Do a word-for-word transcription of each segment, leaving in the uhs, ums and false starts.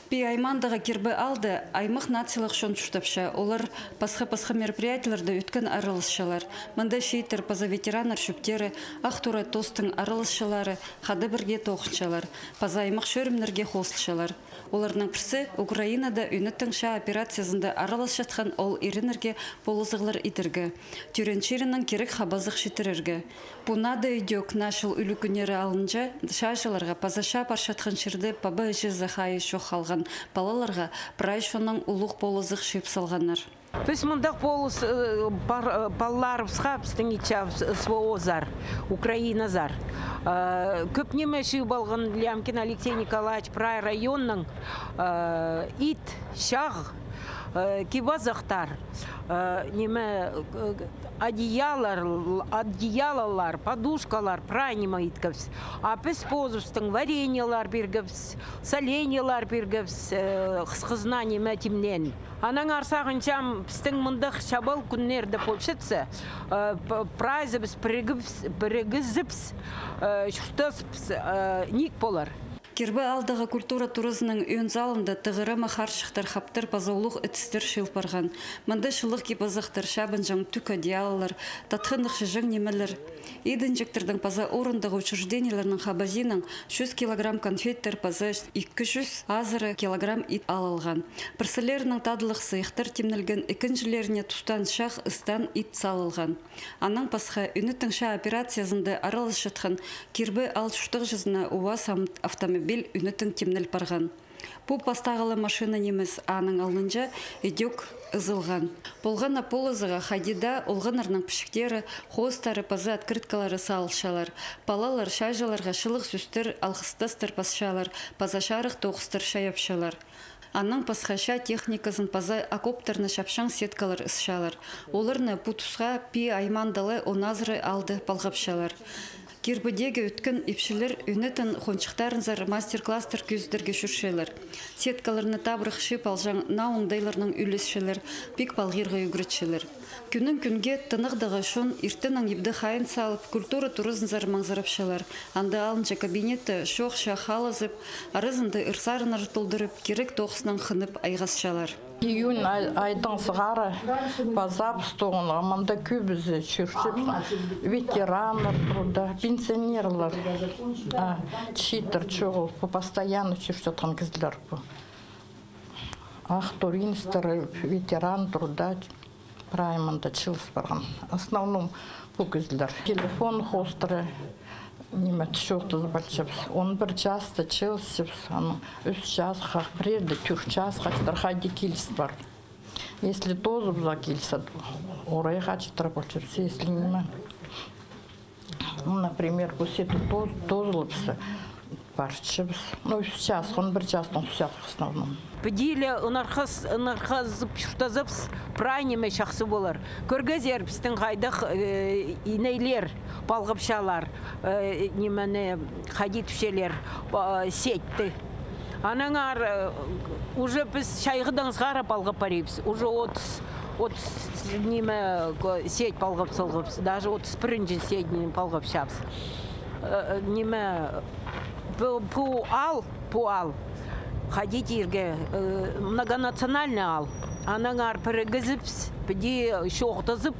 Пии аймаандағы Кирбі аалда аймах нациялығ чон чуртапча. Олар пасха-пасха мероприятиелерде ӧткін араласчалар. Мында чииттер паза ветераннар чӧптері, Ах Тура тоостың араласчылары хада пірге тоғынчалар, паза аймах чӧрімнерге хозылчалар. Оларның пірсі — Украинада ӱнеттің чаа операциязында араласчатхан ол иреннерге полызығлар идерге, тӧреен чирінең кирек хабазығ читірерге. Пу наа даа ідӧк наа чыл ӱлӱкӱннері алнынҷа чааҷыларға паза чаа парчатхан чирде паба-іҷезі хайы чох халған палаларға прай чоннаң улуғ полызығ чыып салғаннар. Піс мындағ полыс, э, пар-, э, палаларыбысха пістің итчебіс СВО-зар, Украиназар. Э, кӧп ниме чыып алған Лямкин Алексей Николаевич прай районның, э, ит, чағ, э, кип-азахтар, э, ниме, э, одеялар, одеялалар, подушкалар, прай ниме иткебіс. А піс позыбыстың вареньелар пиргебіс, соленьелар пиргебіс, э, хысхызына ниме тимнеен. Аннаңар сағынчам, пістің мындағ чабал кӱннерде полчатса, э, п-, прайзыбыс пірігібіс, пірігізібіс, э, чуртазыбыс, э, ниик полар. Кирбі аалдағы культура туразының ӧӧн залында тығырама харчыхтар, хаптар паза улуғ ідістер чыыл парған. Мында чылығ кип-азахтар, чабынҷаң тӱк одеялалар, татхыннығ чіҷең нимелер. Идінҷектернің паза орындағы учреждениелернің хабазиинаң чӱс килограмм конфеттер паза ікі чӱс азыра килограмм ит алылған. Пірсілерінең тадылығ сыйыхтар тимнелген, ікінҷілеріне тустаан чағ, ыстаан ит салылған. Аннаң пасха, ӱнеттің чаа операциязында араласчатхан Кирбі аал чуртағҷызына УАЗ ам-, автомобиль ӱнеттің тимнел парған. Пу пастағы ла машина нимес, аның алнынҷа ідӧк ызылған. Полған на полызыға хайди даа олғаннарның пічіктері, хоостары паза открыткалары салылчалар. Палалар чааҷыларға чылығ сӧстер, алғыстастар пасчалар, паза чарых тоғыстар чайапчалар. Аннаң пасха чаа техниказын паза окоптарны чапчаң сеткалар ысчалар. Оларны пу тусха пии аймаанда ла он азыра аалда палғапчалар. Кирбідегі ӧткін ипчілер ӱнеттің хончыхтарынзар мастер-класстар кӧзідерге чӧрчелер. Сеткаларны табырах чыып алҷаң наа оңдайларнаң ӱлесчелер, пик палғирға ӱгретчелер. Кӱннең кӱнге тынағдағы чон иртеннең ибде хайын салып, культура туразынзар маңзырапчалар. Анда алынҷа кабинетте чоохча халызып, аразында ыр-сарыннар толдырып, кирек тоғыснаң хынып айғасчалар. Июнь ай-, айдаң сығара пазабыс тоғынарға, мында кӧбізі чӧрчебіс, ветераннар труда, пенсионерлар, а, чииттер чоғыл, пу постоянно чӧрчеткен кізілер пу. Ах, туринстер, ветеран труда, прай мында чыылыс парған. Основном пу кізілер. Телефон хоостыра, ниме, чоохтазып алчабыс. Он пір часта чыылысчабыс, анаң ӱс часха, пірееде тӧрт часха читіре хайди киліс пар. Если тоозыбыза киліс, орай хачыра полчабыс, если ниме. Например, пу сеті тоз-, тоозылыбысса, парчабыс. Ну, ӱс час, он пір частаң ӱс час в основном. Піди ле ынархас-, ынархазып чуртазабыс, прай ниме чахсы полар. Кӧргезер, пістің хайдағ, э, инейлер палғапчалар, э, нимені, хайди тіпчелер, э, сетьті. Аннаңар, э, уже піс чайғыдаң сығара палғап парибыс. Уже отыс, отыс ниме, ко-, сеть палғап салғабыс. Даже отыс пірінҷі сетьні палғапчабыс. Э, ниме, пу, пу аал, пу аал, хайди тирге, э, многонациональный аал. Аннаңар пірігізібіс, піди чоохтазып,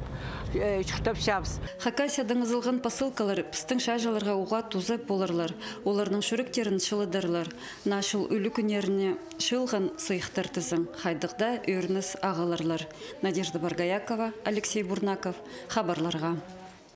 э, чуртапчабыс. Хакасиядаң ызылған посылкалар пістің чааҷыларға уғаа туза поларлар, оларның чӱректерін чылыдарлар. Наа чыл ӱлӱкӱннеріне чыылған сыйыхтар тізең хайдағ даа ӧрініс ағыларлар. Надежда Боргоякова, Алексей Бурнаков, хабарларға.